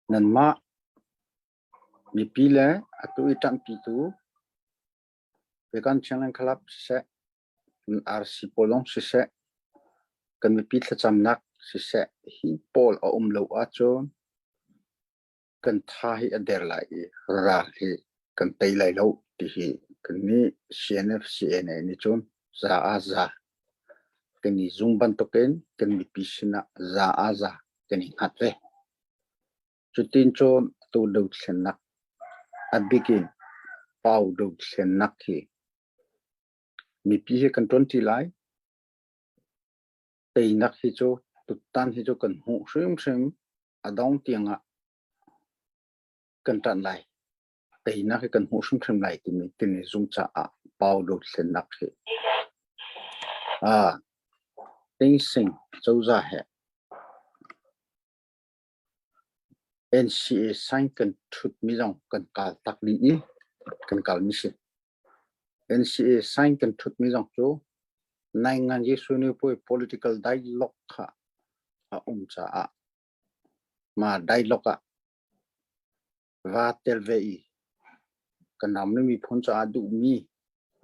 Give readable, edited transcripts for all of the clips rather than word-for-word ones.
Nanmah mipi le atu i ṭanhpitu Vegan Chinland Club siseh, RC pawl zong siseh, kan mipi thlacamnak siseh, hi pawl a um lo ahcun kan tha hi a der lai i ral hi kan tei lai lo ti hi kannih CNF CNA nih cun za ah za kan i zum bantukin kan mipi sinah za ah za kan i hngat ve. Cutin cun atu dothlennak a bik in pau dothlennak hi mipi he kan ṭuanṭi lai. Teinak hi cu tutan hi cu kan hmuh hrimhrim a dong tiangah kan ṭanh lai. Teinak hi kan hmuh hrimhrim lai timi timi zum caah pau dothlennak hi Tingsing cozah he NCA sign kan ṭhutmi zong kan kal tak dih i kan kalmi si. NCA sign kan ṭhutmi zong cu naingngan Jesuh puai political dialogue kha a um caah mah dialogue ah vaa tel ve i kan ram le miphun caah duhmi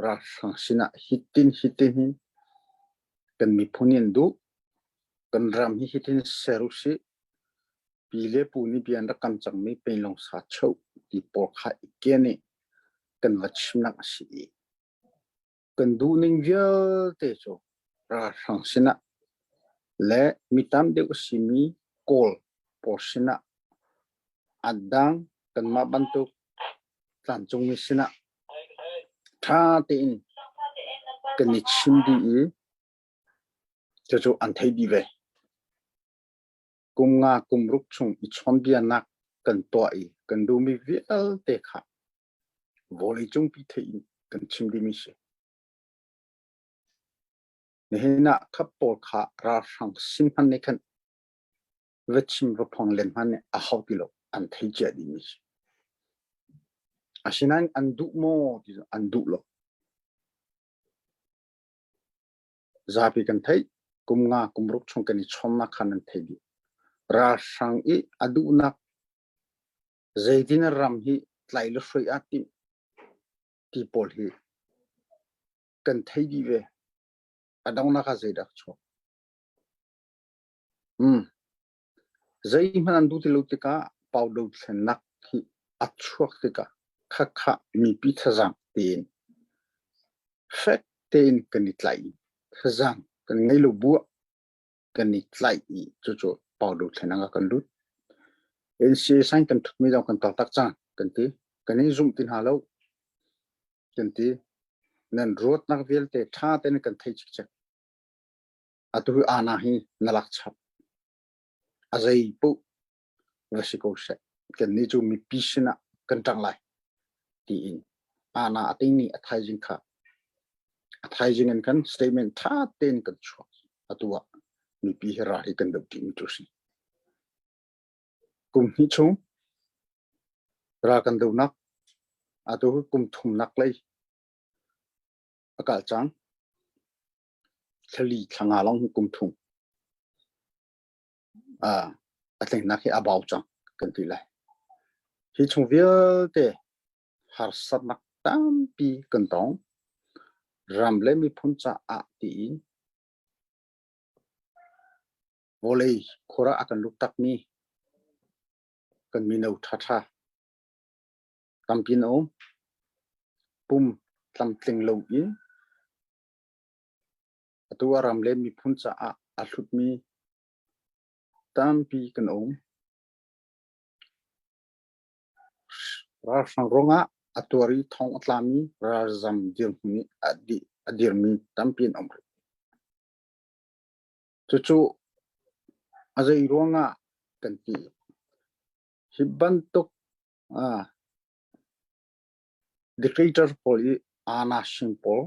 ralhrang sinah hitin hitin hin kan miphun in duh kan ram hi hitin ser usih pi le pu nih bia an rak kam cangmi penlong sa cheu ti pawl kha i ken i kan va chimnak a si i kan duhning vialte cu ralhrang sinah le mi tam deuh a simi Kawl pawl sinah a dang kanmah bantuk tlangcungmi sinah ṭha tein kan i chim dih i cucu an thei dih ve. Kum nga kum ruk chung i chawnbianak kan tuah i kan duhmi vialte kha vawleicung pi theih in kan chim dihmi si. Nihin ah khap pawl kha ralhrang sin hman nih khan va chim va phuang len hman nih a hau ti lo an thei cia dihmi si. Asinain an duh maw ti cu an duh lo. Zapi kan theih kum nga kum ruk chung kan i chawmnak khan an thei dih. Ralhrang i a duhnak zeitin ram hi tlai le hrui ah timh ti pawl hi kan thei dih ve. A donghnak ah zeidah chuak? Zeihmanh an duh ti lo tikah pau dothlennak hi a chuak tikah khakha mipi thazaang tein fek tein kan i tlaih i thazaang kan ngei lo bu ah kan i tlaih i cucu pau dothlennak ah kan lut. NCA sign kan thutmi zong kan tar tak cang kan ti. Kan in zumh ti hna lo kan ti. Nan ruatnak vialte ṭha tein kan thei cikcek. Atu hi ana hi na lak chap. A zei paoh va si ko seh. Kannih cu mipi sinah kan ṭang lai tiin ana a tingmi a thaizing kha a thaizing in kan statement ṭha tein kan chuak. Atu ah mipi hi ral hi kan doh timi cu si. Kum hnih chung ral kan dohnak atu hi kum thumnak lei a kal cang. Thlali thla nga lawng hi kum thum a tlingnak hi a bau cang kan ti lai. Hi chung vialte harsatnak tampi kan tong. Ram le miphun caah tiin vawlei khur ah a kan lut takmi kan mino ṭhaṭha tampi an um. Pum tlamtling loin atu a ram le miphun caah a hlutmi tampi kan um. Ralhrang ruangah a tuar i thong a tlami ralzam dirhmun i a dirmi tampi an um rih. Cucu a zei ruangah kan ti. Hi bantuk dictator pawl i aa-na-sing pawl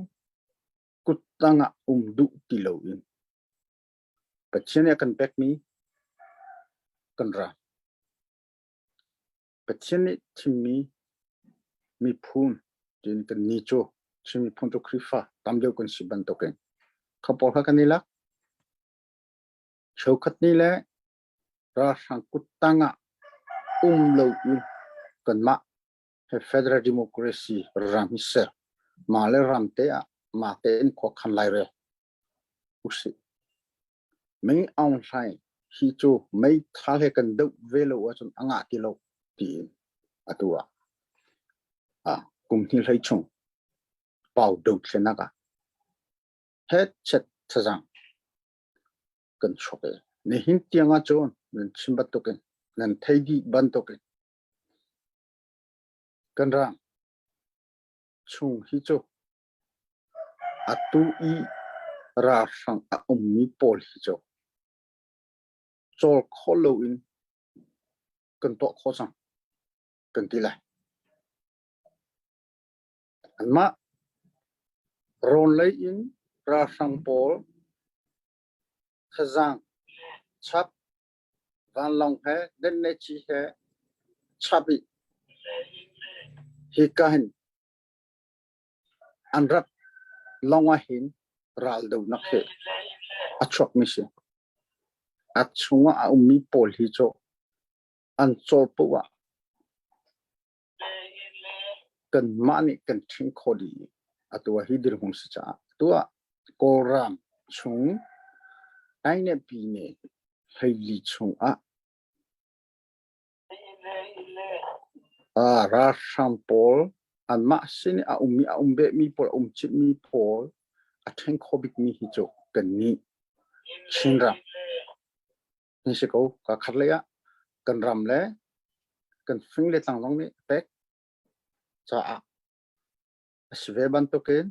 kuttang ah um duh ti loin Pathian nih a kan pekmi kan ram. Pathian nih thimmi miphun tiin kan ni cu Chin miphun cu Khrihfa tam deuh kan si bantukin kha pawl kha kan i lak. Cheukhat nih le ralhrang kuttang ah Um loin kanmah he federal democracy ram hi ser mah le ram te ah mah tein khuakhan lairel usih. Ming Aung Hlaing hi cu meithal he kan doh ve lo ahcun a ngah ti lo tiin atu ah kum hnih hlei chung pau dothlenak ah hetchet thazang kan chuak i nihin tiang ah cun nan chim bantukin nan thei dih bantukin kan ram chung hi cu atu i ralhrang a ummi pawl hi cu cawl khawh loin kan tuah khawh cang kan ti lai. Anmah rawn lei in ralhrang pawl thazaang chap vanlawng he denneci he chap i hika hin an rat lawng ah hin raldohnak hi a chuakmi si. A chungah a ummi pawl hi cu an cawl paoh ah kanmah nih kan ṭhing khawh dih i atu ah hi dirhmun si caah atu ah Kawlram chung Tainepyi nih hleili chungah ralhrang pawl anmah sin i a um i a um behmi pawl a um citmi pawl a ṭheng kho bikmi hi cu kannih Chinram hi si ko. Ka khat lei ah kan ram le kan fing le tlang zong nih a pek caah a si ve bantukin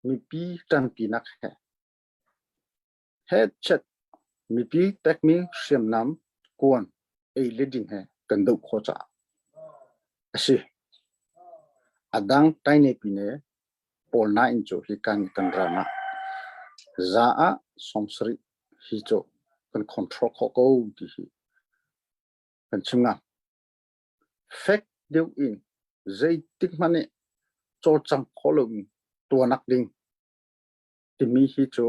mipi ṭanpinak he Headchat mipi pekmi hriamnam kuan ei le ding he kan doh khawh caah a si. A dang Tainepine pawl nain cu hi kan kan ram ah za ah 70 hi cu kan control khawh ko ti hi kan chim ngam. Fek deuh in zeitik hmanh nih cawlcang khawh loin tuanak ding timi hi cu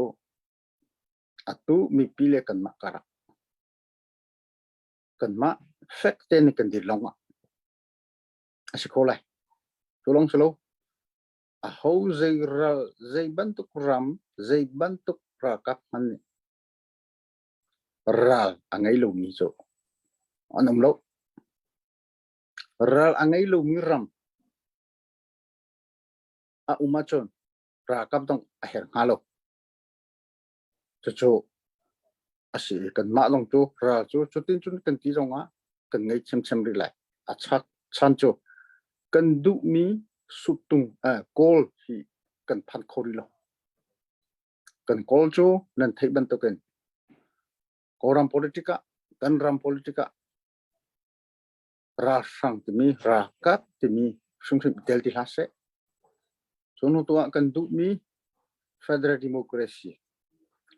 atu mipi le kanmah karah kanmah fek tein kan dir lawng ah a si kho lai. Cu lawng si lo, aho zei ral, zei bantuk ram, zei bantuk ralkap hmanh nih ral a ngei lomi cu an um lo. Ral a ngei lomi ram a um ahcun ralkap dong a herh hnga lo. Cucu a si i kanmah lawng cu ral cu cutin cun kan ti zongah kan ngei thiamthiam rih lai. A chak chan cu kan duhmi suttung kawl hi kan phan kho rih lo. Kan kawl cu nan theih bantukin Kawlram politic ah kan ram politic ah ralhrang timi ralkap timi hrimhrim tel ti hlah seh. Cu hnu tu ah kan duhmi federal democracy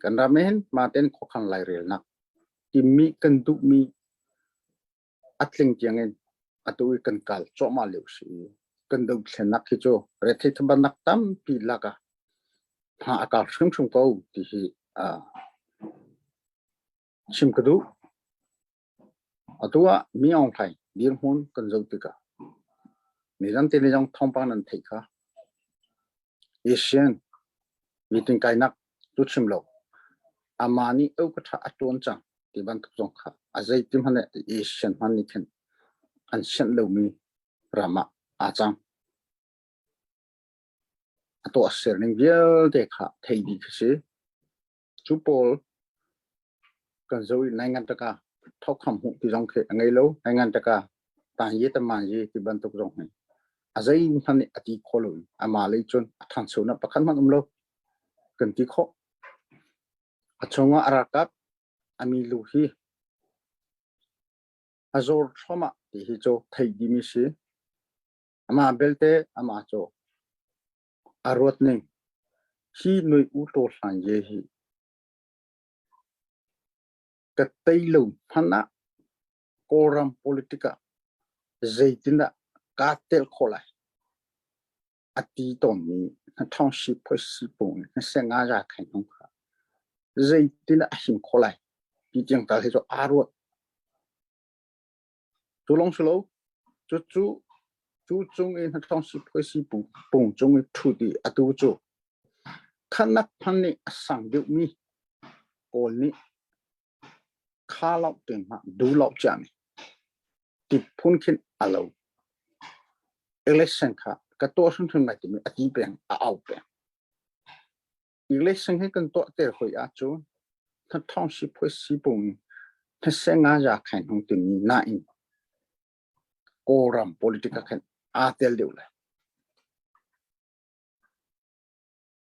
kan ram hin maten khuakhan lairelnak timi kan duhmi a tling tiang in atu i kan kal cuahmah lio si i kan dothlennak hi cu rethei thabannak tampi lak ah hma a kal hrimhrim ko ti hi chim ka duh. Atu ah mi Aung Hlaing dirhmun kan zoh tikah nizan te zong thawngpang nan theih kha. Asian meeting kainak tu chim lo. Amah nih eu ka tha a tuan cang ti bantuk zong kha a zeitim hmanh Asian hman nih khin an sianh lomi ram ah aa cang. A tuah ser ning vialte kha thei dih khi si. Cu pawl kan zo i nai ngan taka thok kham hu ti zong khi a ngei lo. Nai ngan taka tan ye ta man ye ti bantuk zong hi a zei hmanh nih a ti kho lo i ama lei cun a ṭhancho na pakhat hmanh um lo kan ti khawh. A chungah a ralkap a mi lu hi a zawr thluahmah ti hi cu theih dimi si. Amah belte amah cu a ruat ning hi nui u to hlan ye hi ka tei lo hmanh ah Kawlram politic ah zeitindah kaa tel khawh lai a ti tawnmi hnathawngsi phoisi pung in hnaseng ah ra khain hung kha zeitindah a him khawh lai ti tiang tal hi cu aa ruat. Cu lawng si lo, cucu cu cung i hnathawng sipuaisi pung cung i ṭhut i atu cu khanak hmanh nih a sang deuhmi Kawl nih kha loh te hmah duh loh ciami ti phun khin a lo. Election kha ka tuah hrimhrim lai timi a ti peng, a au peng. Election hi kan tuah ter hoi ahcun hnathawng sipuaisi pung hnaseng ah ya khain hung timi nain Kawlram politic ah khan aa tel deuh lai.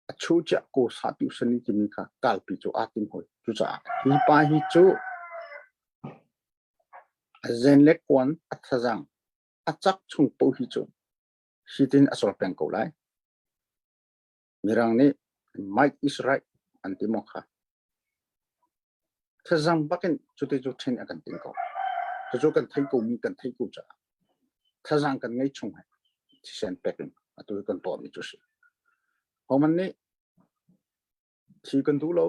A chu chiah ko sa tu sani timi kha kalpi cu aa tim hoi. Cucaah hi pa hi cu a zen le kuan a thazang a cak chung po hi cu hitin a sol peng ko lai. Mirang nih might is right an ti maw kha. Thlazam bakin cuti cu ṭhen a kan ting ko. Cucu kan thei ko mi kan thei ko caah thlazang kan ngei chung he thisen pek in atu hi kan tuahmi cu si. Homan nih thi kan duh lo.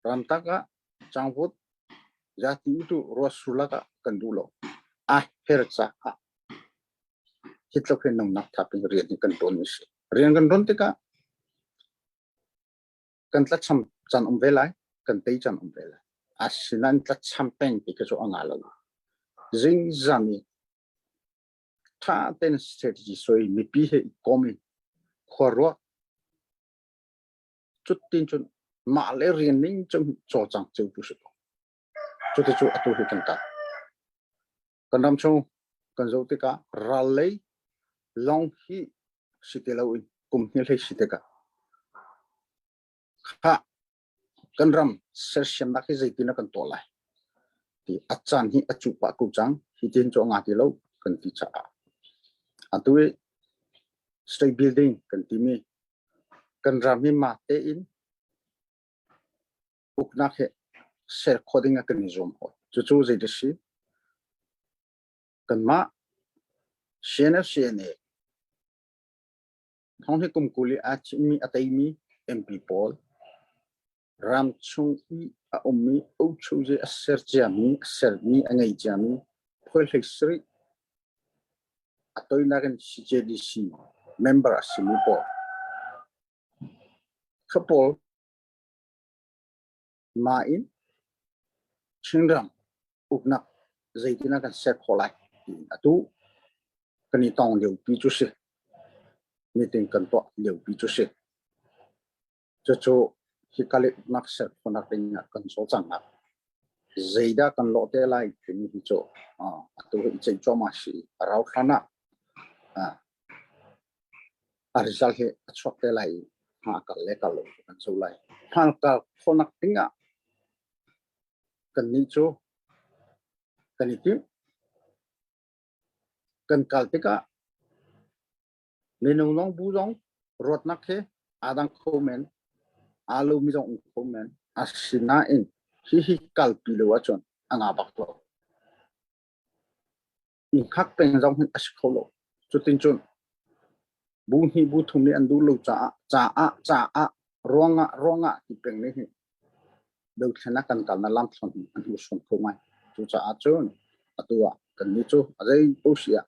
Ramtak ah cangvut zati tu ruasulak ah kan duh lo. A her caah hi tluk hin nungnak thap in rian hi kan tuan mi si. Rian kan ron tikah kan tlacham caan um ve lai, kan tei caan um ve lai. Asinain tlacham peng ti khi cu a nga lo. Zingzan i tha tein strategy soi mipi he i kom in khua ruah cutin cun mah le rian ning cun cawlcang cio tu si ko. Cuti cu atu hi kan kal. Kan ram chung kan zoh tikah ral lei lawng hi si ti loin kum hnih hlei si tikah kha kan ram sersiamnak hi zeitin a kan tuah lai ti a caan hi a cu pah ko cang. Hi tin cu a nga ti lo kan ti caah atu i state building kan timi kan ram hi mah tein uknak he ser khawh ding ah kan i zuam hawi. Cucu zei a si? Kanmah CNF CNA thong hi kum 20 i aa thimmi a teimi MP pawl ram chung i a ummi Ochoze a ser ciami a sermi a ngei ciami phuaihlei sarih a toinak in CJDC member a simi pawl kha pawl Mah in Chinram uknak zeitin ah kan ser khawh lai tiin atu kan i tong liopi cu si. Meeting kan tuah liopi cu si. Cucu hika le uknak ser khawhnak ding ah kan cawlcanghnak zeidah kan lawh te lai timi hi cu atu hi i ceih cuahmah si. A rau hlan ah a result hi a chuak te lai i hma kal le kal lo kan zoh lai. Hmalkal khawhnak ding ah kannih cu kan i timh. Kan kal tikah minung zong bu zong ruatnak he aa dang kho men, aa lomi zong um kho men. Asinain hihi kalpi lo ahcun a nga bak lo. I hngak peng zong hin a si kho lo. Cutin cun bu hnih bu thum nih an duh lo caah caah caah ruangah ruangah ti peng nih hin dothlen ah kan kalnak lamthluan hi an hmuhsuan kho ngai. Cucaah cun atu ah kannih cu a zei paoh si ah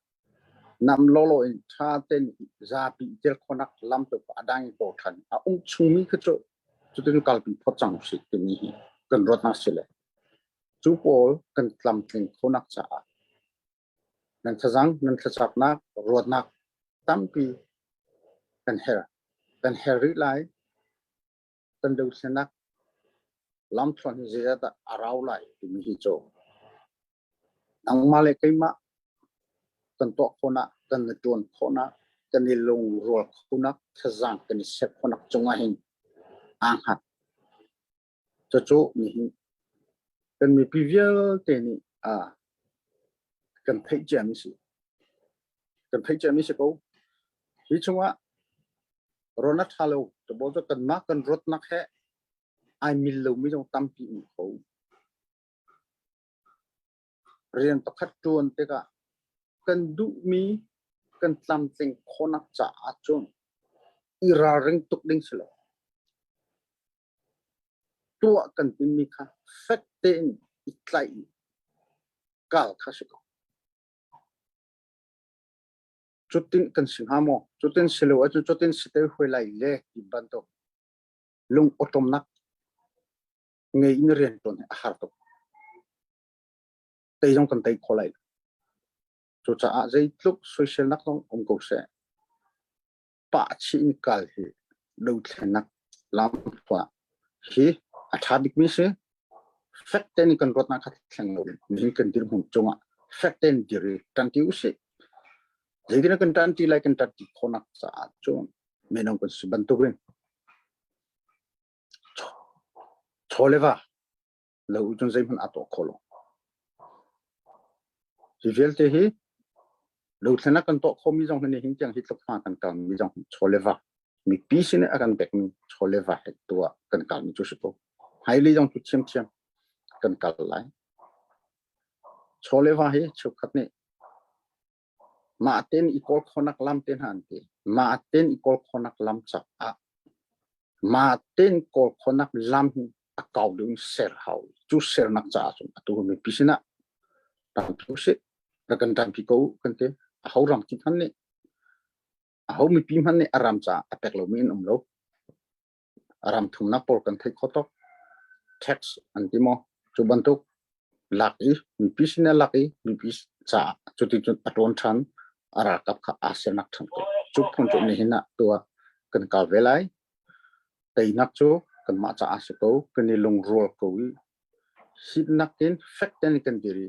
nam lawlaw in ṭha tein zapi i tel khawhnak lam tu a dang i kawl ṭhan. A um chungmi kha cu cutin kalpi phot cang usih timi hi kan ruatnak si le Cu pawl kan tlamtling khonak caah nan thlazang, nan thlacamnak, ruatnak tampi kan herh. Kan herh rih lai. Kan dothlennak lamthluan hi zeizat dah a rau lai timi hi cu nangmah le keimah kan tuah khawhnak, kan i ṭuan khawhnak, kan i lungrual khonak, thazaang kan i ser khawhnak cungah hin aa hngat. Cucu nihin kan mipi vialte nih kan theih ciami si. Kan theih ciami si ko. Hi chungah rawn a ṭha lo. Tabo cu kanmah kan ruatnak he ai mil lomi zong tampi um kho. Rian pakhat ṭuan tikah kan duhmi kan tlamtling khawhnak caah cun i ralring tuk ding si lo. Tuah kan timi kha fek tein i tlaih. kal kha si ko. Cutin kan si hnga maw? Cutin si lo ahcun cutin si te hoi lai le ti bantuk lung awṭawmnak ngei in rian ṭuan hi a har tuk. Tei zong kan tei kho lai lo. Cucaah zeitluk soiselnak zong um ko seh, pah chih in kal hi dothlennak lamthluan hi a ṭha bikmi si. Fek tein kan ruatnak kha thleng lo in nihin kan dirhmun cungah fek tein dir i ṭanṭi usih. Zeitin kan ṭanṭi lai kan ṭanṭi khawhnak caah cun minung kan si bantukin chaw le va lo cun zeihmanh aa tuah kho lo. Hi vialte hi dothlennak kan tuah khomi zong hi nihin tiang hi tluk hma kan kalmi zong hi chaw le va mipi sin a kan pekmi chaw le va he tuah kan kalmi cu si ko. Hmailei zong cu thiamthiam kan kal lai. Chaw le va hi cheukhat nih mah tein i kawl khawhnak lam te hna an ti. Mah tein i kawl khawhnak lam caah mah tein kawl khawhnak lam hi a kau deuh in ser hau. Cu sernak caah cun atu mipi sinah tampi usih, rak kan ṭanpi ko u kan ti. Aho ram ti hmanh nih, aho mipi hmanh nih a ram caah a pek lomi an um lo. A ram thumnak pawl kan theih khawh tuk. Tax an ti maw? Cu bantuk lak i mipi sin a lak i mipi caah cuticun a ṭawn ṭhan a ralkap kha aa sernak ṭhan ko. Cu phun cu nihin ah tuah kan kal ve lai. Teinak cu kanmah caah a si ko. Kan i lungrual ko i hitnak in fek tein kan dir i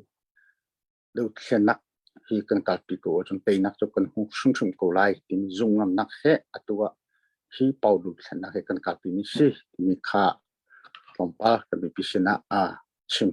dothlennak hi kan kalpi ko ahcun teinak cu kan hmu hrimhrim ko lai timi zumhngamnak he atu ah hi pau dothlennak hi kan kalpi mi si timi kha tlawmpal kan mipi sinah a chim.